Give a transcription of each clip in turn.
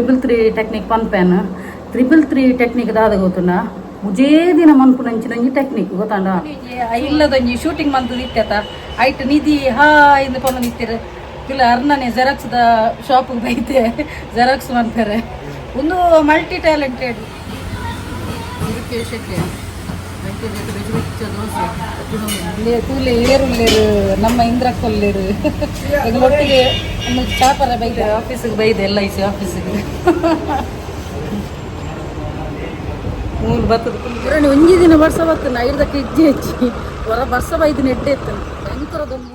333 technique ಪನ್ಪೇನ್. 333 technique ದಾದ ಗೊತ್ತುಂಡ? ಮುಜೇ ದಿನ ಮನ್ಪುನಂಚಿನ technique ಗೊತ್ತಾಂಡ. ಇಲ್ಲದೊಂಜಿ shooting ಮಂತುದು ಇತ್ತೆತ, ಐಟ್ ನಿಧಿ ಹಾ ಇಂದು ಪನೊಂದಿತ್ತೆರ್. ಇಲ್ಲ ಅರ್ನನೆ ಜೆರಾಕ್ಸ್ ದ ಶಾಪ್ ಬೈತೆ ಜೆರಾಕ್ಸ್ ಮನ್ಪೆರೆ. ಒಂದು ಮಲ್ಟಿ ಟ್ಯಾಲೆಂಟೆಡ್. ತೂಲೆ ಏರುಲ್ಲೇರು ನಮ್ಮ ಇಂದ್ರಕ್ಕೊಲ್ಲೇರು. ಈಗ ಒಟ್ಟಿಗೆ ಒಂದು ಚಾಪರ ಬೈದೆ, ಆಫೀಸಿಗೆ ಬೈದೆ, ಎಲ್ I C ಆಫೀಸಿಗೆ. ಮೂರು ಬತ್ತದ ಪುರಾಣಿ. ಒಂಜಿ ದಿನ ವರ್ಷ ಬತ್ತನ ಐರ್ದಕ್ಕೆ ಇಜ್ಜಿ ಹೆಚ್ಚಿ ಹೊರ ವರ್ಷ ಬೈದು ನೆಡ್ಡೆ ಎತ್ತನ ಭಯಂಕರದೊಂದು.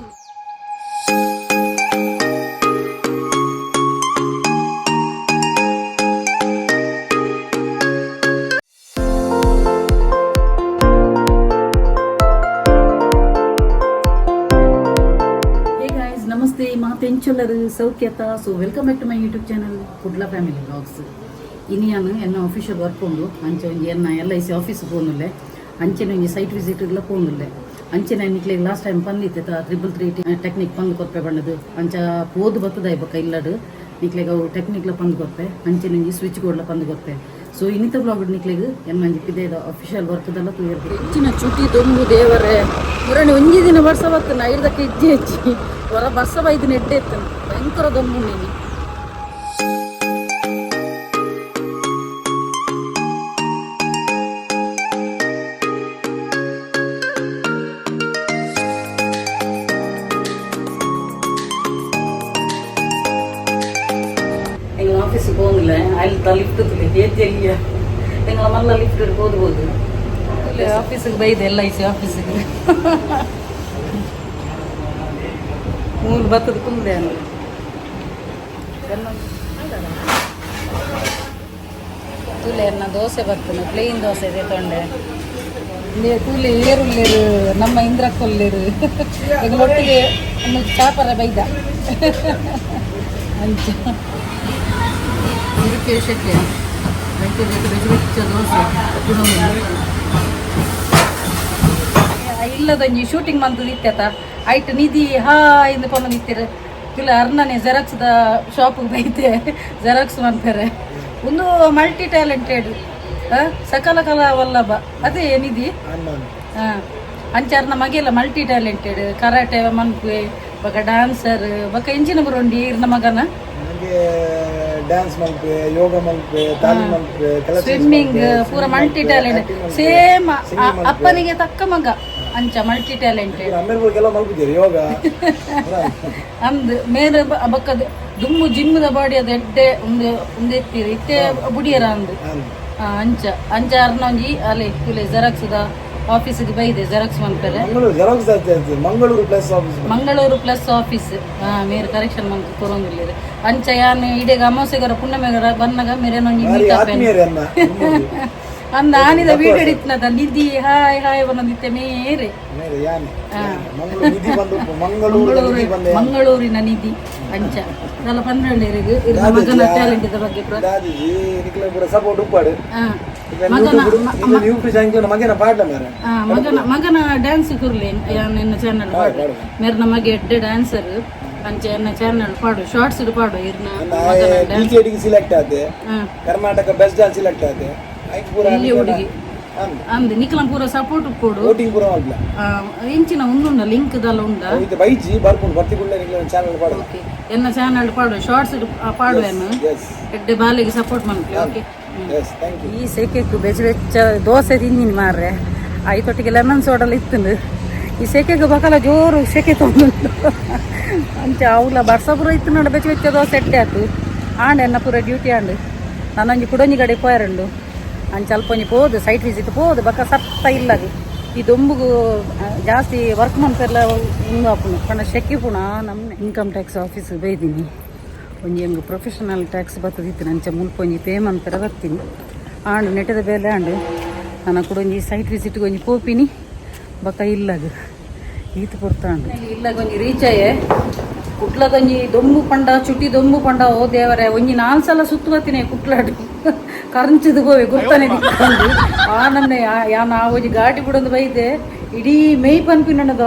ಹೇ ಗಾಯ್ಸ್, ನಮಸ್ತೆ. ಮಾತೆಂಚೊಲ್ಲರು ಸೌಖ್ಯತ? So welcome back to my YouTube channel Kudla family vlogs. ಇನಿಯಾನು ಎನ್ನ ಆಫೀಷಿಯಲ್ ವರ್ಕ್ ಉಂಡು. ಅಂಚೆ ಒಂಜಿ ಎನ್ನ ಎಲ್ I C office ಪೋನುಲ್ಲೆ. ಅಂಚೆನೆ ಒಂಜಿ ಸೈಟ್ ವಿಸಿಟ್ ಇಲ್ಲ ಪೋನುಲ್ಲೆ. ಅಂಚೆನೆ ನಿಕ್ಲೆಗ್ ಲಾಸ್ಟ್ ಟೈಮ್ ಪಂದಿತ್ತೆ 333 ಟೆಕ್ನಿಕ್ ಪಂದ್ ಕೊರ್ಪೆ ಬಣ್ಣದು. ಅಂಚ ಪೋದು ಬತ್ತದ ಬೊಕ್ಕ ಇಲ್ಲಡು ನಿಕ್ಲೆಗ್ ಅವು ಟೆಕ್ನಿಕ್ಲ ಪಂದ್ ಕೊರ್ಪೆ. ಅಂಚೆನೆ ಒಂಜಿ ಸ್ವಿಚ್ ಬೋರ್ಡ್ಲ ಪಂದ್ ಕೊರ್ಪೆ. ಸೊ ಇನ್ನಿತ ವ್ಲಾಗ್ ನಿಕ್ಲೆಗ್ ಎನ್ನ ಒಂಜಿ ಪಿದೇದ ಅಫಿಷಿಯಲ್ ವರ್ಕ್ದೆಲ್ಲ ತೂಯರ್. ಹೆಚ್ಚಿನ ಚುಟಿ ದೊಂಬು ದೇವರೇ. ಮುರಣಿ ಒಂಜಿ ದಿನ ವರ್ಷ ಬತ್ತನ ಐರ್ದಕ್ಕೆ ಇಜ್ಜಿ ಹೆಚ್ಚಿ ಹೊರ ವರ್ಷ ಬೈದು ನೆಡ್ಡೆ ಎತ್ತನ ಭಯಂಕರ ದೊಂಬು ನೀನಿ. ಎಂಗಳ ಆಫೀಸಿಗೆ ಹೋಗಿಲ್ಲ, ಅಲ್ಲಿ ಲಿಫ್ಟ್ ತುಲೆ ಏಜ್ ಎಂಗಳ ಮಲ್ಲ ಲಿಫ್ಟ್ ಹೋದ್ಬೋದು. ಆಫೀಸಿಗೆ ಬೈದೆ, ಎಲ್ I C ಆಫೀಸಿಗೆ. ಮೂರು ಬತ್ತದ ಕುಂದೆ. ತೂಲೆ ಎನ್ನ ದೋಸೆ ಬರ್ತದೆ, ಪ್ಲೇನ್ ದೋಸೆ ಇದೆ ತೊಂಡೆ. ತೂಲೆ ಏರುಲ್ಲೇರು ನಮ್ಮ ಇಂದ್ರಕ್ಕೊಲ್ಲೇರು. ಈಗ ಒಟ್ಟಿಗೆ ಒಂದು ಚಾಪರ ಬೈದ. ಅಂಚ ಶೆಟ್ಟಿ ಬೆಚ್ಚ ದೋಸೆ. ಇಲ್ಲದೊಂಜಿ ಶೂಟಿಂಗ್ ಮಂತುದು ಇತ್ತೆತ, ಐಟ್ ನಿಧಿ ಹಾ ಇಂದು ಪನೊಂದಿತ್ತೆರ್. ಇಲ್ಲ ಅರ್ನನೆ ಜೆರಾಕ್ಸ್ ದ ಶಾಪ್ ಬೈತೆ ಜೆರಾಕ್ಸ್ ಮನ್ಪೆರೆ. ಒಂದು ಮಲ್ಟಿ ಟ್ಯಾಲೆಂಟೆಡ್, ಸಕಲ ಕಲಾ ವಲ್ಲಭ ಅದೇ ನಿಧಿ. ಅಂಚ ಅರ್ನ ಮಗೆಲ್ಲ ಮಲ್ಟಿ ಟ್ಯಾಲೆಂಟೆಡ್, ಕರಾಟೆ ಮನ್ಪುವೆ, ಬೊಕ ಡಾನ್ಸರ್, ಬೊಕ ಇಂಚಿನ ಬರೋಂಡಿ ಇರ್ನ ಮಗನ. ಡ್ಯಾನ್ಸ್ ಮಲ್ಪೆ, ಯೋಗ ಮಲ್ಪೆ, ತಾಲೀಮ್ ಮಲ್ಪೆ. ಸ್ವಿಮ್ಮಿಂಗ್, ಪೂರ ಮಲ್ಟಿ ಟ್ಯಾಲೆಂಟ್. ಸೇಮ್ ಅಪ್ಪನಿಗೆ ತಕ್ಕ ಮಗ. ಅಂಚ ಮಲ್ಟಿ ಟ್ಯಾಲೆಂಟೆಡ್. ಅಮ್ಮೇರ್ ಮಲ್ಪಿದ್ದೀರಿ ಯೋಗ. ಅಂದ್ ಮೇರೆ ಬೊಕ್ಕದ ದುಮ್ಮು ಜಿಮ್ಮದ ಬಾಡಿ ಅದು ಎಡ್ಡೆ ಒಂದು ಒಂದು ಎತ್ತೀರಿ ಇತ್ತೆ ಬುಡಿಯರ ಅಂದು. ಅಂಚ ಅಂಚ ಅರ್ನ ಒಂಜಿ ಅಲೆ ಕುಲೆ ಜೆರಾಕ್ಸ್ the ಆಫೀಸಿಗೆ ಬೈದೆ ಜೆರಾಕ್ಸ್ ಮನ್ಪೆರೆ. Mangaluru xerox, Mangaluru plus office. Mangaluru plus office. ಮೇರ್ ಕರೆಕ್ಷನ್ ಮಂತ್ ಕೊರೊಂದಿಲ್ಲೆರ್. ಅಂಚ ಯಾನ್ ಇಡೆಗ ಅಮಾವಾಸ್ಯೆಗರ ಪುಣ್ಣಮೆಗರ ಬನ್ನಗ ಮೇರೇನೊಂಜಿ ಮೀಟ್ ಅಪ್ ಆತ್ಮೀಯರೇ ಅನ್ನ. ಅಂದ. ಆನಿದ ವೀಡಿಯೋ ಹಿಡಿತ್ನದ, ನಿಧಿ ಹಾಯ್ ಹಾಯ್ ಬನ್ನೊಂದಿತ್ತೆ ಮೇರೆ. ಮೇರೆ ಯಾನೆ ಮಂಗಳೂರು ನಿಧಿ ಬಂದು, ಮಂಗಳೂರು ನಿಧಿ ಬಂದೆ. ಮಂಗಳೂರಿನ ನಿಧಿ. ಅಂಚ ದಲ ಪನ್ನೆರಡು ಮಗನ ಟ್ಯಾಲೆಂಟ್ ಬಗ್ಗೆ ದಾದೀಜಿ ನಿಕ್ಲೆ ಪೂರ ಸಪೋರ್ಟ್ ಉಪ್ಪಾಡು. ಮಗನ ಯೂಟ್ಯೂಬ್ ಚಾನಲ್ ಮಗನ ಪಾಡ್ಲ ಮೇರೆ. ಮಗನ ಮಗನ ಡ್ಯಾನ್ಸ್ ಕುರ್ಲಿ ಎನ್ನ ಚಾನಲ್ ಪಾಡು. ಮೇರ್ನ ಮಗೆ ಎಡ್ಡೆ ಡ್ಯಾನ್ಸರ್. ಅಂಚ ಎನ್ನ ಚಾನಲ್ ಪಾಡು, ಶಾರ್ಟ್ಸ್ ಪಾಡು ಇರ್ನ ಮಗನ ಡ್ಯಾನ್ಸ್. ಡಿಕೆಡಿಗೆ ಸಿಲೆಕ್ಟ್ ಆತೆ. ಕರ್ನಾಟಕ ಬೆಸ್ಟ್ ಡ್ಯಾನ್ಸ್ ಸಿಲೆಕ್ಟ್ ಆತೆ ಐಕ್ ಪೂರ. ಇಲ್ಲಿ ಹುಡುಗಿ ಅಂದ್ ನಿಕ್ಲಂ ಪೂರ ಸಪೋರ್ಟ್ ಕೊಡು. ವೋಟಿಂಗ್ ಪೂರ ಮಲ್ಪಲ. ಇಂಚಿನ ಉಂದುಂಡ ಲಿಂಕ್ ದಲ್ಲ ಉಂಡ. ಇದು ಬೈಜಿ ಬರ್ಪುಂಡು, ಬರ್ತಿಗುಳ್ಳೆ ನಿಕ್ಲೆ ಚಾನಲ್ ಪಾಡು. ಓಕೆ, ಎನ್ನ ಚಾನಲ್ ಪಾಡು, ಶಾರ್ಟ್ಸ್ ಪಾಡು ಏನು. ಎಸ್. ಎಡ್ಡೆ ಬಾಲಿಗೆ ಸಪೋರ್ಟ್ ಮನ್ಪಲೆ, ಓಕೆ. Yes, thank you. ಈ ಸೆಕೆಕ್ ಬೆಚ್ಚ ಬೆಚ್ಚ ದೋಸೆ ತಿಂದಿನಿ ಮಾರ್ರೆ. ಐತೊಟ್ಟಿಗೆ ಲೆಮನ್ ಸೋಡಲ್ ಇತ್ತುಂಡು. ಈ ಸೆಕೆಗೆ ಬಕಲ ಜೋರು ಸೆಕೆ ತೊಂದುಂಡು. ಅಂಚ ಅವಲ ಬರ್ಸ ಪೂರ ಇತ್ತು ನೋಡ. ಬೆಚ್ಚ ಬೆಚ್ಚ ದೋಸೆ ಎಡ್ಡೆ ಆತು. ಆಂಡ್ ಎನ್ನ ಪೂರ ಡ್ಯೂಟಿ ಆಂಡ್. ನಾನೊಂಜಿ ಕುಡೊಂಜಿ ಕಡೆ ಪೋಯರುಂಡು. ಅಂಚ ಅಲ್ಪ ಒಂಜಿ ಪೋದು ಸೈಟ್ ವಿಸಿಟ್ ಪೋದು ಬಕ ಸತ್ತ ಇಲ್ಲದು. ಈ ದೊಂಬುಗು ಜಾಸ್ತಿ ವರ್ಕ್ ಮನ್ಪೆಲ್ಲ ಉಂದು ಆಪುಂಡು ಪಂಡ ಶೆಕೆ ಪುಣ. ನಮ್ಮ ಇನ್ಕಮ್ ಟ್ಯಾಕ್ಸ್ ಆಫೀಸ್ ಬೈದೀನಿ. ಒಂಜಿ ಎಂಗ್ ಪ್ರೊಫೆಷನಲ್ ಟ್ಯಾಕ್ಸ್ ಬತ್ತದಿತ್ತು. ಅಂಚ ಮುಲ್ಪ ಒಂಜಿ ಪೇ ಮನ್ಪೆರ ಬರ್ತೀನಿ. ಆಂಡ್ ನೆಟದ ಬೇಲೆ ಆಂಡ್. ನಾನು ಕೂಡ ಒಂಜಿ ಸೈಟ್ ವಿಸಿಟ್ಗೆ ಒಂಜಿ ಪೋಪಿನಿ ಬಕ ಇಲ್ಲಗ ಈತ ಪೊರ್ತಾಂಡು. ಇಲ್ಲಗ ಒಂಜಿ ರೀಚ್ ಆಯೆ. ಕುಟ್ಲದೊಂಜಿ ದೊಂಬು ಪಂಡ, ಚುಟ್ಟಿ ದೊಂಬು ಪಂಡ, ಓ ದೇವರೇ, ಒಂಜಿ ನಾಲ್ ಸಲ ಸುತ್ತು ಬತ್ತಿನಿ ಕುಟ್ಲಾಡು. ಕರಂಚದ ಗೋವೆ ಗುರ್ತಾನೆ ದಿಕ್ಕೊಂಡು. ಆ ನನ್ನೆ ಯಾನ್ ಆ ಒಂಜಿ ಗಾಡಿ ಬಿಡೊಂದು ಬೈದೆ. ಇಡೀ ಮೇಯ್ ಪನ್ಪಿನದ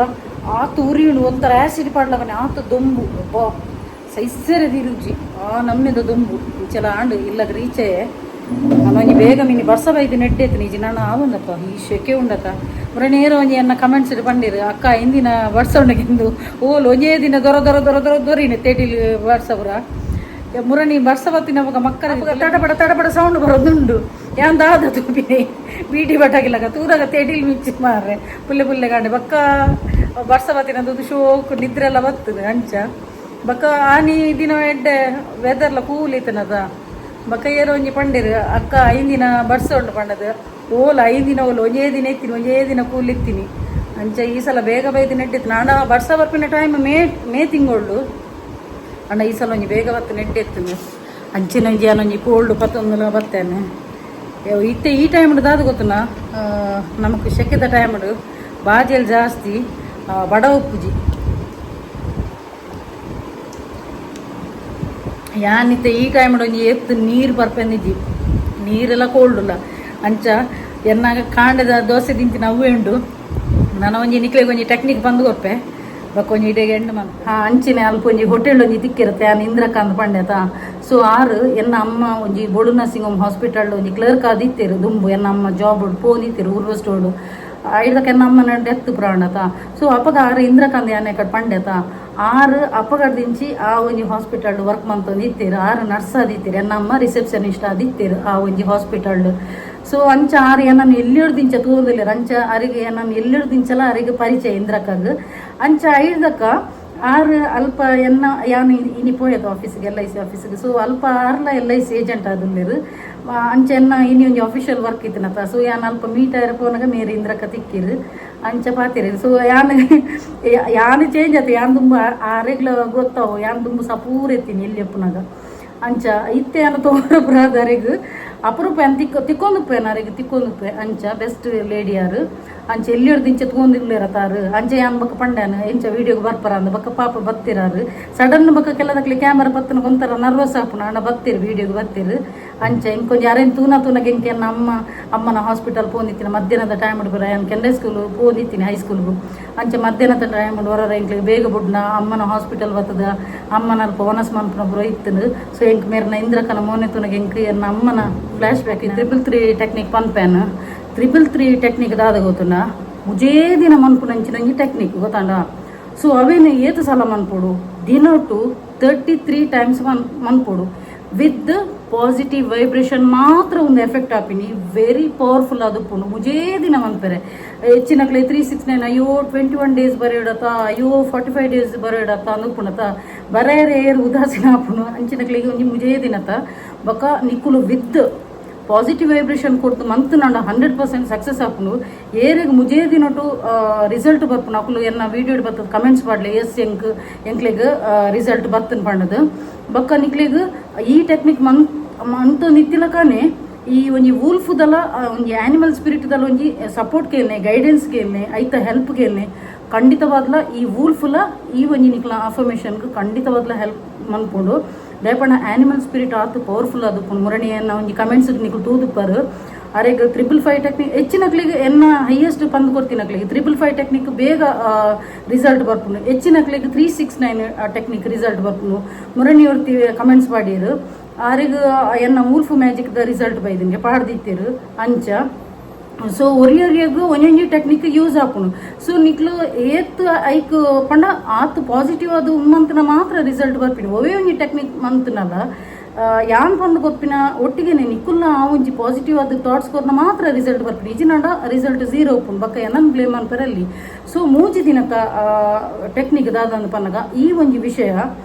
ಆತು ಉರಿಯುಂಡು. ಒಂಥರ ಆಸಿಡ್ ಪಾಡ್ಲಗನೆ ಆತು ದೊಂಬು. ಅಬ್ಬಾ. ಸೈಸರೆ ರುಚಿ ಆ ನಮ್ಮಿದ ದುಂಬು ಇಂಚಲ ಆಂಡು ಇಲ್ಲಗ ರೀಚೆ ನಾನು ಬೇಗ ಮಿನಿ ಬರ್ಸ ಬೈದು ನೆಟ್ಟೆತ್ತು ನಿಜ ನಾನು ಆವಂದಪ್ಪ ಈ ಶೆಕೆ ಉಂಡತ ಮುರ ನೇರ ಒಂಜಿ ಎನ್ನ ಕಮೆಂಟ್ಸ್ ಪಂಡಿರು ಅಕ್ಕ ಇಂದಿನ ಬರ್ಸ ಉಂಡಗಿಂದು ಓಲ್ ಒಂಜೇ ದಿನ ದೊರ ದೊರ ದೊರ ದೊರ ದೊರಿನ ತೇಟಿಲ್ ಬರ್ಸ ಪುರ ಮುರಣಿ ಬರ್ಸ ಬತ್ತಿನ ಅವಾಗ ಮಕ್ಕಳ ತಡಬಡ ತಡಬಡ ಸೌಂಡ್ ಬರೋದುಂಡು ಯಾಂದಾದ ತೂಪಿನಿ ಬೀಟಿ ಬಟಾಗಿಲ್ಲಕ ತೂರಾಗ ತೇಟಿಲ್ ಮಿಚ್ಚಿ ಮಾರ್ರೆ ಪುಲ್ಲೆ ಪುಲ್ಲೆ ಗಾಂಡೆ ಬಕ್ಕ ಬರ್ಸ ಬತ್ತಿನ ದುದು ಶೋಕ್ ನಿದ್ರೆ ಎಲ್ಲ ಬರ್ತದೆ ಅಂಚ ಬಕ್ಕ ಆನಿ ದಿನ ಎಡ್ಡೆ ವೆದರ್ಲ ಕೂಲ್ ಇತ್ತನದ ಬಕ್ಕ ಏರೋ ಒಂಜಿ ಪಂಡಿರು ಅಕ್ಕ 5 ದಿನ ಬರ್ಸ ಉಂಡು ಪಂಡದು. ಓಲ 5 ದಿನ ಓಲು ಒಂಜೇ ದಿನ ಇತ್ತೀನಿ, ಒಂಜೇ ದಿನ ಕೂಲ್ ಇತ್ತೀನಿ. ಅಂಚ ಈ ಸಲ ಬೇಗ ಬೈದು ನೆಟ್ಟಿತ್ತು. ನಾಡ ಬರ್ಸ ಬರ್ಪಿನ ಟೈಮ್ ಮೇ ಮೇ ತಿಂಗಳು ಅಣ್ಣ. ಈ ಸಲ ಒಂಜಿ ಬೇಗ ಬತ್ತು ನೆಟ್ಟೆತ್ತುನು. ಅಂಚಿನ ಒಂಜಿ ಒಂಜಿ ಕೋಲ್ಡ್ ಪತ್ತೊಂದು ಬತ್ತೇನೆ ಇತ್ತೆ. ಈ ಟೈಮ್ ದಾದ ಗೊತ್ತುನ, ನಮಕ್ ಶೆಕೆದ ಟೈಮ್ ಬಾಜೆಲ್ ಜಾಸ್ತಿ ಬಡ ಉಪ್ಪುಜಿ. ಯಾನಿತ್ತೆ ಈ ಟೈಮ್ ಒಂಜಿ ಎತ್ತು ನೀರು ಬರ್ಪೆಂದಿಜ್ಜಿ, ನೀರೆಲ್ಲ ಕೋಲ್ಡುಲ್ಲ. ಅಂಚ ಎನ್ನಾಗ ಕಾಂಡದ ದೋಸೆ ತಿಂತೀನಿ, ಅವೇ ಉಂಡು. ನಾನು ಒಂಜಿ ನಿಕ್ಲೆಗ್ ಒಂಜಿ ಟೆಕ್ನಿಕ್ ಬಂದು ಕೊರ್ಪೆ. ಬೊಕ್ಕ ಒಂಜಿ ಇಡೆಗೆ ಎಂಡು ಮಂತ್ ಅಂಚಿನ ಅಲ್ಪ ಒಂಜಿ ಹೋಟೆಲ್ ಒಂಜಿ ತಿಕ್ಕಿರುತ್ತೆ. ಆನ್ ಇಂದ್ರಕಾಂತ್ ಪಂಡೆತ. ಸೊ ಆರು ಎನ್ನ ಅಮ್ಮ ಒಂಜಿ ಬೊಳು nursing home hospital ಒಂಜಿ ಕ್ಲರ್ಕ್ ಆದಿತ್ತೇರು ದುಂಬು. ಎನ್ನ ಅಮ್ಮ ಜಾಬ್ ಪೋನಿತ್ತೀರು ಊರ್ವಸ್ಟೋಡು. ಐದಕ್ಕೆ ಎನ್ನ ಅಮ್ಮನ ಡೆತ್ ಪ್ರಾಣತ. ಸೊ ಅಪಗ ಆರು ಇಂದ್ರಕಾಂತ್ ಯಾನೆ ಕಡೆ ಪಂಡೆತ. ಆರು ಅಪಗಡ್ದಿಂಚಿ ಆ ಒಂಜಿ ಹಾಸ್ಪಿಟಲ್ ವರ್ಕ್ ಮಂತೊಂದು ಇತ್ತೀರು. ಆರು ನರ್ಸ್ ಆದಿತ್ತೀರು, ಎನ್ನ ಅಮ್ಮ ರಿಸೆಪ್ಷನಿಸ್ಟ್ ಆದಿತ್ತೀರು ಆ ಒಂಜಿ ಹಾಸ್ಪಿಟಲ್. ಸೊ ಅಂಚ ಆರು ಏನನ್ನು ಎಲ್ಲಿಡ್ದಿಂಚ ತೂಂದಿಲ್ಲ. ಅಂಚ ಅರಿಗೆ ಏನನ್ನು ಎಲ್ಲಿಡ್ದಿಂಚಲ ಅರಿಗೆ ಪರಿಚಯ ಇಂದ್ರಕ್ಕಗ್. ಅಂಚ ಐದಕ್ಕ ಆರು ಅಲ್ಪ ಎನ್ನ ಯಾನು ಇನಿ ಪೋಯದ ಆಫೀಸ್ಗೆ, ಎಲ್ಐಸಿ ಆಫೀಸ್ಗೆ. ಸೊ ಅಲ್ಪ ಆರ್ಲ ಎಲ್ಐಸಿ ಏಜೆಂಟ್ ಆದುಲ್ಲೇರು. ಅಂಚ ಎನ್ನ ಇನಿ ಒಂಜಿ ಅಫಿಷಿಯಲ್ ವರ್ಕ್ ಇತ್ತಿನತ. ಸೊ ಯಾನ್ ಅಲ್ಪ ಮೀಟ್ ಆಯ್ರ ಪೋನಾಗ ಮೇರೆ ಇಂದ್ರಕ್ಕ ತಿಕ್ಕಿರು. ಅಂಚ ಪಾತಿರಿ. ಸೊ ಯಾನ್ ಯಾನ್ ಚೇಂಜ್ ಆತ. ಯಾನ್ ದುಂಬು ಆರೆಗ್ಲ ಗೊತ್ತಾವು, ಯಾನ್ ದುಂಬು ಸಪೂರ್ ಎತ್ತೀನಿ ಎಲ್ಲಿ ಎಪ್ಪುನಾಗ. ಅಂಚ ಇತ್ತೆ ಯಾನ ತೋರ ಬ್ರದರಿಗ್ ಅಪರೂಪ ಯಾನ್ ತಿಕ್ಕೊಂದುಪ್ಪೆ, ಅರೆಗ್ ತಿಕ್ಕೊಂದುಪ್ಪೆ. ಅಂಚ ಬೆಸ್ಟ್ ಲೇಡಿ ಯಾರು. ಅಂಚ ಎಲ್ಲಿಯೊಡ್ದು ಇಂಚ ತೂಂದಿಲ್ಲೇರ ತಾರು. ಅಂಚ ಯಾನ್ ಬೊಕ್ಕ ಪಂಡ್ಯಾನ ಇಂಚ ವೀಡಿಯೋಗೆ ಬರ್ಪರ ಅಂದ್. ಬೊಕ್ಕ ಪಾಪ ಬತ್ತಿರಾರು ಸಡನ್. ಬೊಕ್ಕ ಕೆಲದಕ್ಲೆ ಕ್ಯಾಮರಾ ಪತ್ತನ ಒಂಥರ ನರ್ವಸ್ ಆಪುನ. ಅಣ್ಣ ಬತ್ತೀರು, ವೀಡಿಯೋಗೆ ಬತ್ತೀರು. ಅಂಚ ಇಂಕೊಂಜಿ ಅರೇನ್ ತೂನ ತೂನಗ ಎಂಕೆ ಅಮ್ಮ ಅಮ್ಮನ ಹಾಸ್ಪಿಟಲ್ ಪೋಂದಿತ್ತಿನ ಮಧ್ಯಾಹ್ನದ ಟೈಮ್ ಬರ. ಯಾನ್ ಕೆಂಡೆ ಸ್ಕೂಲ್ ಪೋಂದಿತ್ತೀನಿ ಹೈಸ್ಕೂಲ್ಗು. ಅಂಚ ಮಧ್ಯಾಹ್ನದ ಟೈಮ್ ಹೊರ ಎಂಕ್ಲಿಗೆ ಬೇಗ ಬುಡ್ನ ಅಮ್ಮನ ಹಾಸ್ಪಿಟಲ್ ಬತ್ತದ. ಅಮ್ಮನ ಅಲ್ಪ ಓನಸ್ ಮನ್ಪುನ ಪೂರ ಇತ್ತನು. ಸೊ ಎಂಕ್ ಮೇರ್ನ ಇಂದ್ರಕನ ಮೋನೆ ತುನಗ ಎಂಕ್ ಎನ್ನ ಅಮ್ಮನ flash back. 333 technique ಪನ್ಪೇನ್. 333 technique ದಾದ ಗೊತ್ತುಂಡ? ಮುಜೇ ದಿನ ಮನ್ಪುನಂಚಿನ ಒಂಜಿ ಟೆಕ್ನಿಕ್ ಗೊತ್ತಾಂಡ. ಸೊ ಅವೇನು ಏತು ಸಲ ಮನ್ಪೊಡು? ದಿನೊಟು 33 ಟೈಮ್ಸ್ ಮನ್ಪೊಡು. With positive vibration ಮಾತ್ರ ಒಂದು ಎಫೆಕ್ಟ್ ಆಪಿನಿ. ವೆರಿ ಪವರ್ಫುಲ್ ಆದುಪ್ಪುಂಡು ಮುಜೇ ದಿನ ಮನ್ಪೆರೆ. ಹೆಚ್ಚಿನಕ್ಲೆ 369, ಅಯ್ಯೋ 21 ಡೇಸ್ ಬರೆಯಿಡತ್ತ, ಅಯ್ಯೋ 45 ಡೇಸ್ ಬರೆಯಿಡತ್ತ ಅಂದುಪ್ಪುಂಡತ. ಬರೆಯರೆ ಏರು ಉದಾಸೀನ ಆಪುಂಡು. ಅಂಚಿನಕ್ಲೆಗೆ ಒಂಜಿ ಮುಜೇ ದಿನತ ಬೊಕ್ಕ ನಿಕ್ಕುಲು with positive vibration ಕೊಡ್ತು ಮಂತ್ ನಂಡ 100% ಸಕ್ಸಸ್ ಆಪುಂಡು. ಏರೆಗ್ ಮುಜೇ ದಿನೊಟು ರಿಸಲ್ಟ್ ಬರ್ಪುಂಡು, ಅಕುಲು ಎನ್ನ ವೀಡಿಯೋ ಬರ್ತದೆ ಕಮೆಂಟ್ಸ್ ಪಾಡ್ಲೆ, ಎಸ್ ಎಂಕ್ ಎಂಕ್ಲೆಗ್ ರಿಸಲ್ಟ್ ಬತ್ತನ್ ಪಂಡದು. ಬೊಕ್ಕ ನಿಕ್ಲೆಗ್ ಈ ಟೆಕ್ನಿಕ್ ಮಂತ್ ನಿತ್ತಿಲಕಾನೆ ಈ ಒಂಜಿ ವೂಲ್ಫುದಲ ಒಂಜಿ ಆನಿಮಲ್ ಸ್ಪಿರಿಟ್ದಲ ಒಂಜಿ ಸಪೋರ್ಟ್ ಕೇಳ್ನೆ, ಗೈಡೆನ್ಸ್ ಕೇಳ್ನೆ, ಐತ ಹೆಲ್ಪ್ ಕೇಳ್ನೆ. ಖಂಡಿತವಾದ್ಲ ಈ ವೂಲ್ಫುಲ ಈ ಒಂಜಿ ನಿಕ್ಲ ಅಫರ್ಮೇಷನ್ಗೆ ಖಂಡಿತವಾದ್ಲ ಹೆಲ್ಪ್ ಮನ್ಪುಂಡು. ದಯಪಂಡ ಆನಿಮಲ್ ಸ್ಪಿರಿಟ್ ಆತು ಪವರ್ಫುಲ್ ಆದುಪ್ಪುಂಡು. ಮುರಣಿಯನ್ನ ಒಂಜಿ ಕಮೆಂಟ್ಸ್ ನಿಕ್ಲು ತೂದುಪ್ಪರು. ಅರೆಗ್ 555 ಟೆಕ್ನಿಕ್ ಹೆಚ್ಚಿನಕ್ಲಿಗೆ ಎನ್ನ ಹೈಯೆಸ್ಟ್ ಪಂದ್ ಕೊಡ್ತೀನಕ್ಲಿಗೆ 555 ಟೆಕ್ನಿಕ್ ಬೇಗ ರಿಸಲ್ಟ್ ಬರ್ಪುಂಡು. ಹೆಚ್ಚಿನಕ್ಲಿಗೆ 369 ಟೆಕ್ನಿಕ್ ರಿಸಲ್ಟ್ ಬರ್ಪುಂಡು. ಮುರಣಿ ಒರ್ತಿ ಕಮೆಂಟ್ಸ್ ಪಾಡಿರು, ಆರೆಗ್ ಎನ್ನ wolf magic the result ಬೈದಿಂಗೆ ಪಾಡ್ದಿತ್ತೀರು. ಅಂಚ ಸೊ ಒರಿಯೊರಿಯಗ್ ಒಂಜೊಂಜಿ ಟೆಕ್ನಿಕ್ ಯೂಸ್ ಆಪುಂಡು. ಸೊ ನಿಕ್ಲು ಏತ್ ಐಕ್ ಪಂಡ ಆತ್ ಪಾಸಿಟಿವ್ ಅದು ಮಂತ್ನ ಮಾತ್ರ ರಿಸಲ್ಟ್ ಬರ್ಪಿನಿ. ಒವೇ ಒಂಜಿ ಟೆಕ್ನಿಕ್ ಮಂತ್ನಲ್ಲ, ಯಾನ್ ಪಂದ್ ಕೊರ್ಪಿನ ಒಟ್ಟಿಗೆನೆ ನಿಕ್ಕುಲ್ನ ಆ ಒಂಜಿ ಪಾಸಿಟಿವ್ ಅದು ಥಾಟ್ಸ್ ಕೊರ್ನ ಮಾತ್ರ ರಿಸಲ್ಟ್ ಬರ್ಪಿನಿ. ಇಜಿನಂಡ ರಿಸಲ್ಟ್ ಝೀರೋ ಉಪ್ಪುಂಡು. ಬೊಕ್ಕ ಎನನ್ ಬ್ಲೇಮ್ ಅನ್ಪರಲ್ಲಿ. ಸೊ 3 ದಿನದ ಟೆಕ್ನಿಕ್ ದಾದಂದು ಪನ್ನಗ ಈ ಒಂಜಿ ವಿಷಯ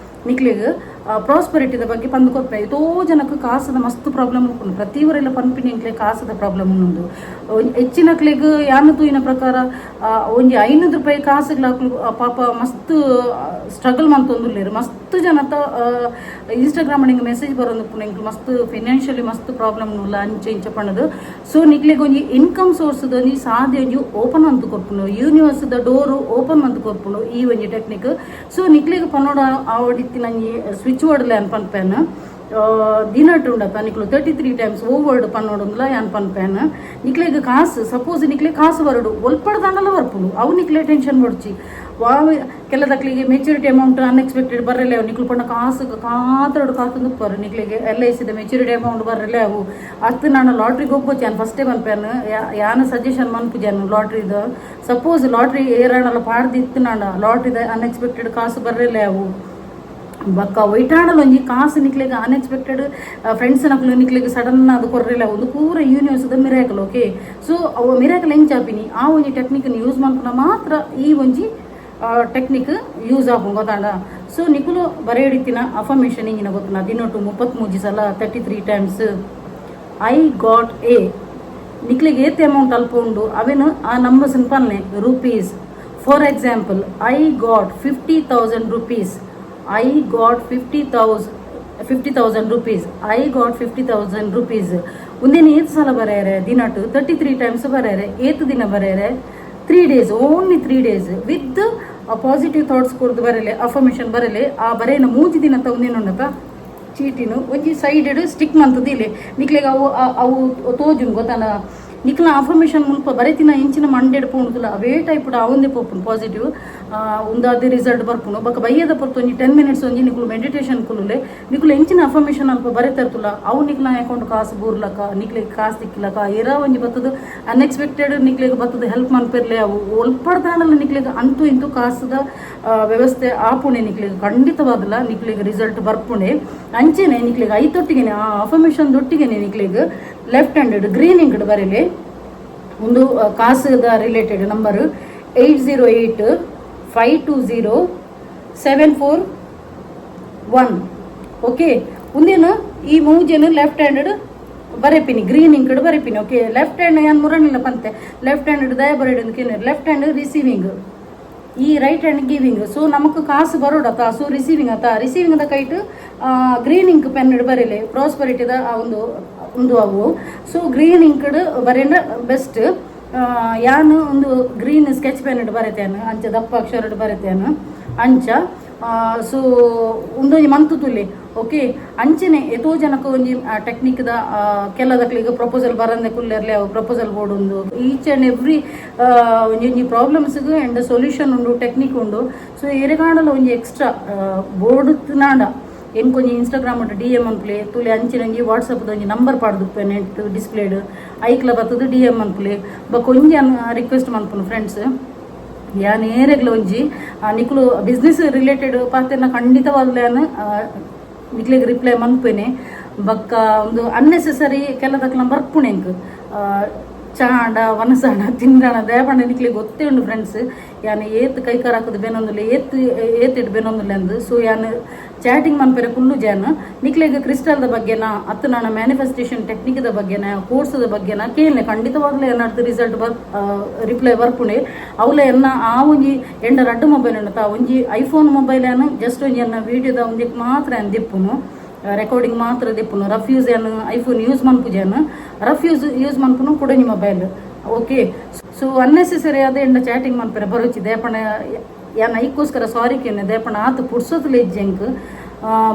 ನಿಕ್ಲೆಗ್ ಪ್ರಾಸ್ಪರಿಟಿದ ಬಗ್ಗೆ ಪಂದ್ ಕೊರ್ಪೆ. ಏತೋ ಜನಕ್ಕೆ ಕಾಸದ ಮಸ್ತ್ ಪ್ರಾಬ್ಲಮ್ ಉಪ್ಪುಂಡು. ಪ್ರತಿ ಊರೆಲ್ಲ ಪನ್ಪಿನಿ ಎಂಕ್ಲೆ ಕಾಸದ ಪ್ರಾಬ್ಲಮ್ ಉಂಡು. ಹೆಚ್ಚಿನಕ್ಲೆಗ್ ಯಾನು ತೂಯಿನ ಪ್ರಕಾರ ಒಂಜಿ 500 ರೂಪಾಯಿ ಕಾಸುಗ್ಲ ಅಕ್ಲು ಪಾಪ ಮಸ್ತ್ ಸ್ಟ್ರಗಲ್ ಮಂತೊಂದುಲ್ಲೆರ್. ಮಸ್ತ್ ಜನತ ಇನ್ಸ್ಟಾಗ್ರಾಮ್ ನಿಂಗೆ ಮೆಸೇಜ್ ಬರೋದು, ಎಂಕ್ಲು ಮಸ್ತ್ ಫಿನಾನ್ಷಿಯಲಿ ಮಸ್ತ್ ಪ್ರಾಬ್ಲಮ್ ಉಲ್ಲ ಅಂಚ ಇಂಚ ಪಣ್ಣದು. ಸೊ ನಿಕ್ಲೆಗ್ ಒಂಜಿ ಇನ್ಕಮ್ ಸೋರ್ಸ್ ಒಂಜಿ ಸಾಧ್ಯ ಒಂಜಿ ಓಪನ್ ಅಂತ ಕೊರ್ಪುಂಡು. ಯೂನಿವರ್ಸ್ ದ ಡೋರ್ ಓಪನ್ ಅಂತ ಕೊರ್ಪುಂಡು ಈ ಒಂಜಿ ಟೆಕ್ನಿಕ್. ಸೊ ನಿಕ್ಲೆಗ್ ಪನ್ನೋಡ ಆವಡಿತ್ತಿನ ಒಂಜಿ ಸ್ವಿಚ್ ವರ್ಡ್ ಅನ್ ಪನ್ಪೇನ್. ದಿನಟ್ ಉಂಡತ್ತ ನಿಕ್ಲು 33 ಟೈಮ್ಸ್ ಓ ವರ್ಡ್ ಪನ್ನೋಡುಂದ್ಲ ಯಾನ್ ಪನ್ಪೇನ್. ನಿಕ್ಲೆಗ್ ಕಾಸು, ಸಪೋಸ್ ನಿಕ್ಲೆ ಕಾಸು ಬರಡು ಒಲ್ಪಡ್ದಾಂಡಲ ಬರ್ಪುಂಡು. ಅವು ನಿಕ್ಲೆ ಟೆನ್ಷನ್ ಬೊಡ್ಚಿ. ವಾ ಕೆಲದಕ್ಲಿಗೆ ಮೆಚುರಿಟಿ ಅಮೌಂಟ್ ಅನ್ಎಕ್ಸ್ಪೆಕ್ಟೆಡ್ ಬರಲೇ ಅವು. ನಿಕ್ಲು ಪಂಡ ಕಾಸು ಕಾತರಡು ಕಾತೊಂದು ಉಪ್ಪರು. ನಿಕ್ಲೆಗೆ ಎಲ್ಐಸಿದ ಮೆಚುರಿಟಿ ಅಮೌಂಟ್ ಬರಲೇ ಅವು. ಅತ್ತು ನಾನು ಲಾಟ್ರಿಗೆ ಹೋಗ್ಬೋಚಿ. ಯಾನ್ ಫಸ್ಟೇ ಪನ್ಪೇನ್, ಯಾನ್ ಸಜೆಷನ್ ಮನ್ಪುಜಾನು ಲಾಟ್ರಿದ. ಸಪೋಸ್ ಲಾಟ್ರಿ ಏರಾಣಲ ಪಾಡ್ದಿತ್ತು ನಾಡ ಲಾಟ್ರಿದ ಅನ್ಎಕ್ಸ್ಪೆಕ್ಟೆಡ್ ಕಾಸು ಬರಲೇ ಅವು. ಬೊಕ್ಕ ಒಯ್ಟಾಂಡಲ ಒಂಜಿ ಕಾಸು ನಿಕ್ಲೆಗ್ ಅನ್ಎಕ್ಸ್ಪೆಕ್ಟೆಡ್ ಫ್ರೆಂಡ್ಸ್ ನಕುಲು ನಿಕ್ಲೆಗ್ ಸಡನ್ ಅದು ಕೊರ್ರೆಲ, ಒಂದು ಪೂರ ಯೂನಿವರ್ಸ್ದ ಮಿರಾಕಲ್, ಓಕೆ. ಸೊ ಅವು ಮಿರಾಕಲ್ ಎಂಚಾಪಿನಿ? ಆ ಒಂಜಿ ಟೆಕ್ನಿಕ್ ಯೂಸ್ ಮಲ್ಪುನ ಮಾತ್ರ ಈ ಒಂಜಿ ಟೆಕ್ನಿಕ್ ಯೂಸ್ ಆಪುಂಡು, ಗೊತ್ತಾಂಡ? ಸೊ ನಿಕುಲು ಬರೆಯಡಿತ್ತಿನ ಅಫರ್ಮೇಷನ್ ಇಂಜಿನ ಗೊತ್ತುನ? ದಿನೊಟು 33 ಸಲ, 33 ಟೈಮ್ಸ್, I got A, ನಿಕ್ಲೆಗ್ ಏತ್ ಅಮೌಂಟ್ ಅಲ್ಪ ಉಂಡು ಅವೇನು ಆ numbers ಪನ್ಲೆ rupees. For example, I got 50,000 rupees, I got 50,000 rupees, I got 50,000 rupees. ಒಂದಿನ ಏತ್ ಸಲ ಬರೆಯರೆ? ದಿನಟು 33 ಟೈಮ್ಸ್ ಬರೆಯರೆ. ಏತ್ ದಿನ ಬರೆಯರೆ? 3 days, only 3 days with positive thoughts ಕೊರ್ದು ಬರಲೆ, ಅಫರ್ಮೇಷನ್ ಬರಲೆ. ಆ ಬರೇನ ಮೂಜಿ ದಿನ ತಗೊಂಡಿನ ಚೀಟಿನು ಒಂಜಿ ಸೈಡ್ ಸ್ಟಿಕ್ ಮಂತದ ಇಲ್ಲಿ ನಿಕ್ಲೆಗ್ ಅವು ಅವು ತೋಜುನ್, ಗೊತ್ತಾನ? ನಿಕ್ಲ ಅಫರ್ಮೇಷನ್ ಮುಲ್ಪ ಬರೆತಿನ ಇಂಚಿನ ಮಂಡೆಡ್ ಪೋಣುದುಲ ಅವೇ ಟೈಪ್ ಅವಂದೇ ಪೋಪುಂಡು. ಪಾಸಿಟಿವ್ ಉಂದಾದಿ ರಿಸಲ್ಟ್ ಬರ್ಪುಂಡು. ಬೊಕ ಬಯ್ಯದ ಪೊರ್ತು ಒಂಜಿ 10 ಮಿನಿಟ್ಸ್ ಒಂಜಿ ನಿಕುಲು ಮೆಡಿಟೇಷನ್ ಕುಲ್ಲುಲೆ. ನಿಕುಲು ಎಂಚಿನ ಅಫರ್ಮೇಷನ್ ಅಲ್ಪ ಬರೆತರ್ತುಲ ಅವು ನಿಕ್ಲ ಅಕೌಂಟ್ ಕಾಸು ಬೂರ್ಲಕ, ನಿಕ್ಲೆಗ್ ಕಾಸು ತಿಕ್ಕಿಲಕ, ಏರಾ ಒಂಜಿ ಬತ್ತದ ಅನ್ಎಕ್ಸ್ಪೆಕ್ಟೆಡ್ ನಿಕ್ಲೆಗ್ ಬತ್ತದ ಹೆಲ್ಪ್ ಮನ್ಪೆರ್ಲೆ. ಅವು ಒಲ್ಪಡ್ದಾಂಡಲ ನಿಕ್ಲೆಗ್ ಅಂತೂ ಇಂತೂ ಕಾಸುದ ವ್ಯವಸ್ಥೆ ಆಪುಣೆ. ನಿಕ್ಲೆಗ್ ಖಂಡಿತವಾದಲ ನಿಕ್ಲೆಗ್ ರಿಸಲ್ಟ್ ಬರ್ಪುಣೆ. ಅಂಚೆನೆ ನಿಕ್ಲೆಗ್ ಐತೊಟ್ಟಿಗೆನೆ, ಆ ಅಫರ್ಮೇಷನ್ ದೊಟ್ಟಿಗೆನೆ ನಿಕ್ಲೆಗ್ ಲೆಫ್ಟ್ ಹ್ಯಾಂಡೆಡ್ ಗ್ರೀನ್ ಇಂಕ್ಡ್ ಬರೆಲೆ. ಒಂದು ಕಾಸುದ related number 808520741, okay. ಉಂದೇನು ಈ ಮೂಜೆನು ಲೆಫ್ಟ್ ಹ್ಯಾಂಡೆಡ್ ಬರೆಪಿನಿ, ಗ್ರೀನ್ ಇಂಕ್ಡ್ ಬರೆಪಿನಿ, ಓಕೆ. ಲೆಫ್ಟ್ ಹ್ಯಾಂಡ್ ಯಾನ್ ಮುರಣಿಲ್ಲ ಪಂತೆ. ಲೆಫ್ಟ್ ಹ್ಯಾಂಡ್ ದಯ ಬರೆಡು ಲೆಫ್ಟ್ ಹ್ಯಾಂಡ್ ರಿಸೀವಿಂಗ್, ಈ ರೈಟ್ ಹ್ಯಾಂಡ್ ಗಿವಿಂಗ್. ಸೊ ನಮಕ್ ಕಾಸು ಬರೋಡತ್ತ, ಸೊ ರಿಸೀವಿಂಗ್ ಅತ್ತ. Receiving the kite green ink pen ಬರೆಲೆ. ಪ್ರಾಸ್ಪರಿಟಿದ ಆ ಒಂದು ಒಂದು ಅವು. ಸೊ ಗ್ರೀನ್ ಇಂಕ್ಡ್ ಬರೆಂಡ ಬೆಸ್ಟ್. ಯಾನ್ ಒಂದು ಗ್ರೀನ್ ಸ್ಕೆಚ್ ಪೆನ್ ಬರೆತೇನೆ, ಅಂಚ ದಪ್ಪ ಅಕ್ಷರ ಬರೆತೇನೆ ಅಂಚ. ಸೊ ಉಂದೊಂಜಿ ಮಂತು ತುಲೆ, ಓಕೆ. ಅಂಚನೆ ಏತೋ ಜನಕ್ಕೆ ಒಂಜಿ ಟೆಕ್ನಿಕ್ದ ಕೆಲದಕ್ಲಿಗೆ ಪ್ರಪೋಸಲ್ ಬರಂದೆ ಕುಲ್ಲೆರ್ಲೆ, ಅವು ಪ್ರಪೋಸಲ್ ಬೋರ್ಡ್ ಉಂಡು. ಈಚ್ ಆ್ಯಂಡ್ ಎವ್ರಿ ಒಂಜಿ ಒಂಜಿ ಪ್ರಾಬ್ಲಮ್ಸ್ಗೆ ಆ್ಯಂಡ್ ಸೊಲ್ಯೂಷನ್ ಉಂಡು, ಟೆಕ್ನಿಕ್ ಉಂಡು. ಸೊ ಎರೆಗಾಂಡಲ ಒಂಜಿ ಎಕ್ಸ್ಟ್ರಾ ಬೋರ್ಡ್ ನಾಂಡ ಎಂಕೊಂಜಿ ಇನ್ಸ್ಟಾಗ್ರಾಮ್ ಡಿಎಮ್ ಅನ್ಪ್ಲೆ ತುಲೆ. ಅಂಚಿನ ಒಂಜಿ ವಾಟ್ಸಪ್ ಒಂಜಿ ನಂಬರ್ ಪಾಡ್ದುಪ್ಪೆ ನೆಟ್ ಡಿಸ್ಪ್ಲೇಡ್, ಐಕ್ಲ ಬತ್ತದ ಡಿಎಮ್ ಅನ್ಪ್ಲೆ. ಬೊಕ ಒಂಜಿ ರಿಕ್ವೆಸ್ಟ್ ಮನ್ಪುನು ಫ್ರೆಂಡ್ಸ್, ಯಾನ್ ಏರೆಗ್ಲ ಒಂಜಿ ನಿಕುಲು ಬಿಸ್ನೆಸ್ ರಿಲೇಟೆಡ್ ಪಾತೆರ್ನ ಖಂಡಿತವಾಗ್ಲೂ ಯಾನ್ ನಿಕ್ಲೆಗ್ ರಿಪ್ಲೈ ಮನ್ಪೇನೆ. ಬೊಕ್ಕ ಒಂದು ಅನ್ನೆಸೆಸರಿ ಕೆಲದಕ್ಲ ಬರ್ಪುಣೆ ಎಂಕ್ ಚಾಂಡ ವನಸಾಂಡ ತಿಂಡಾಣ ದೇಪಂಡ ನಿಕ್ಲೆಗ್ ಗೊತ್ತೇ ಉಂಡು ಫ್ರೆಂಡ್ಸ್, ಯಾನ್ ಏತ್ ಕೈಕಾರ ಹಾಕುದು ಬೇನೊಂದುಲ್ಲ, ಏತ್ ಏತ್ ಇಟ್ಟು ಬೇನೊಂದುಲ್ಲ ಅಂದು. ಸೊ ಯಾನ್ ಚಾಟಿಂಗ್ ಮನ್ಪೆರೆ ಕುಲ್ಲು ಜಾನ್. ನಿಕ್ಲೆಗ್ ಕ್ರಿಸ್ಟಲ್ದ ಬಗ್ಗೆನ ಅತ್ತು ನಾನು ಮ್ಯಾನಿಫೆಸ್ಟೇಷನ್ ಟೆಕ್ನಿಕ್ದ ಬಗ್ಗೆನ ಕೋರ್ಸ್ದ ಬಗ್ಗೆನ ಕೇಳನೆ ಖಂಡಿತವಾಗ್ಲೂ ಏನಾಡ್ದು ರಿಸಲ್ಟ್ ಬರ್ ರಿಪ್ಲೈ ಬರ್ಪುಣೆ. ಅವಲ ಎನ್ನ ಆ ಒಂಜಿ ಎಂಡ ರಡ್ಡು ಮೊಬೈಲ್ ಉಂಡತ, ಒಂಜಿ ಐಫೋನ್ ಮೊಬೈಲ್ ಏನು ಜಸ್ಟ್ ಒಂಜಿ ಎನ್ನ ವೀಡಿಯೋದ ಒಂಜಿಕ್ ಮಾತ್ರ ಏನ್ ದಿಪ್ಪುನು, ರೆಕಾರ್ಡಿಂಗ್ ಮಾತ್ರ ದಿಪ್ಪುನು. ರಫ್ ಯೂಸ್ ಏನು ಐಫೋನ್ ಯೂಸ್ ಮನ್ಪುಜಾನು, ರಫ್ ಯೂಸ್ ಯೂಸ್ ಮನ್ಪುನು ಕುಡೊಂಜಿ ಮೊಬೈಲ್, ಓಕೆ. ಸೊ ಅನ್ನೆಸೆಸರಿ ಆದ ಎಂಡ ಚಾಟಿಂಗ್ ಮನ್ಪೆರೆ ಬರೋಚಿ ದೇಪಣ. ಯಾನ್ ಐಕ್ಕೋಸ್ಕರ ಸಾರಿ ಕೇನೆ. ದೇಪಣ ಆತು ಪುರ್ಸೊತ್ತುಲ ಇಜ್ಜಿ ಎಂಕ್.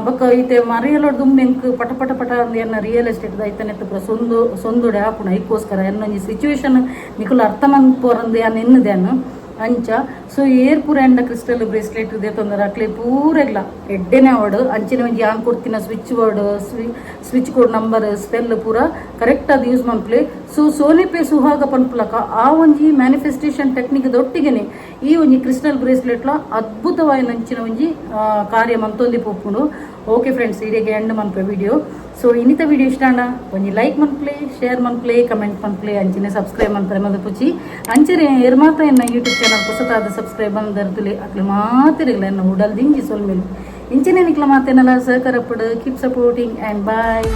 ಬೊಕ್ಕ ಇತ್ತೆ ಮರಿಯಲೊಡ್ ದುಂಬು ಎಂಕ್ ಪಟ ಪಟ ಪಟ ಅಂದ್ ಎನ್ನ ರಿಯಲ್ ಎಸ್ಟೇಟ್ ಐತನೆತ್ತ ಪೂರ ಸೊಂದು ಸೊಂದುಡೆ ಆಪುಣ. ಐಕ್ಕೋಸ್ಕರ ಎನ್ನೊಂಜಿ ಸಿಚುವೇಶನ್ ನಿಕುಲು ಅರ್ಥ ಮನ್ಪೋರಂದು ಯಾನ್ ಎನ್ನುದೇನು ಅಂಚ. ಸೊ ಏರ್ ಪೂರ ಎಂಡ ಕ್ರಿಸ್ಟಲ್ ಬ್ರೇಸ್ಲೆಟ್ ತೊಂದರೆ ಅಕ್ಲೆ ಪೂರೆಗ್ಲ ಎಡ್ಡೆನೆ ವರ್ಡ್. ಅಂಚಿನ ಒಂಜಿ ಯಾನ್ ಕೊಡ್ತಿನ switch word, switch code number spell ಪೂರ ಕರೆಕ್ಟ್ ಅದು ಯೂಸ್ ಮನ್ಪ್ಲೆ. ಸೊ ಸೋನೆ ಪೇ ಸುಹಾಗ ಪನ್ಪುಲಕ ಆ ಒಂಜಿ ಮ್ಯಾನಿಫೆಸ್ಟೇಷನ್ ಟೆಕ್ನಿಕ್ ದೊಟ್ಟಿಗೆನೆ ಈ ಒಂಜಿ ಕ್ರಿಸ್ಟಲ್ ಬ್ರೇಸ್ಲೆಟ್ಲ ಅದ್ಭುತವಾಯಿನ ಅಂಚಿನ ಒಂಜಿ ಕಾರ್ಯ ಮಂತೊಂದಿ ಪೋಪುಂಡು. ಓಕೆ ಫ್ರೆಂಡ್ಸ್, ಇಡೆಗೆ ಎಂಡ್ ಮನ್ಪೆ ವಿಡಿಯೋ. ಸೊ ಇನ್ನಿತ ವಿಡಿಯೋ ಇಷ್ಟ ಆಂಡ ಒಂಜಿ ಲೈಕ್ ಮನ್ಪ್ಲೆ, ಶೇರ್ ಮನ್ಪ್ಲೆ, ಕಮೆಂಟ್ ಮನ್ಪ್ಲೆ, ಅಂಚಿನ ಸಬ್ಸ್ಕ್ರೈಬ್ ಮನ್ಪರೆ ಮದಪುಚಿ. ಅಂಚನೆ ಏರ್ ಮಾತ ಎನ್ನ ಯೂಟ್ಯೂಬ್ ಚಾನಲ್ ಹೊಸತಾದ ಸಬ್ಸ್ಕ್ರೈಬ್ ಬಂದರ್ತುಲಿ ಅಕ್ಲೆ ಮಾತಿರಲ್ಲ ಎನ್ನ ಉಡಲ್ ದಿಂಜಿ ಸೊಲ್ಮೆಲು. ಇಂಚನೆ ನಿಕ್ಲ ಮಾತೇನಲ್ಲ ಸಹಕಾರ ಪಡು. Keep supporting and bye.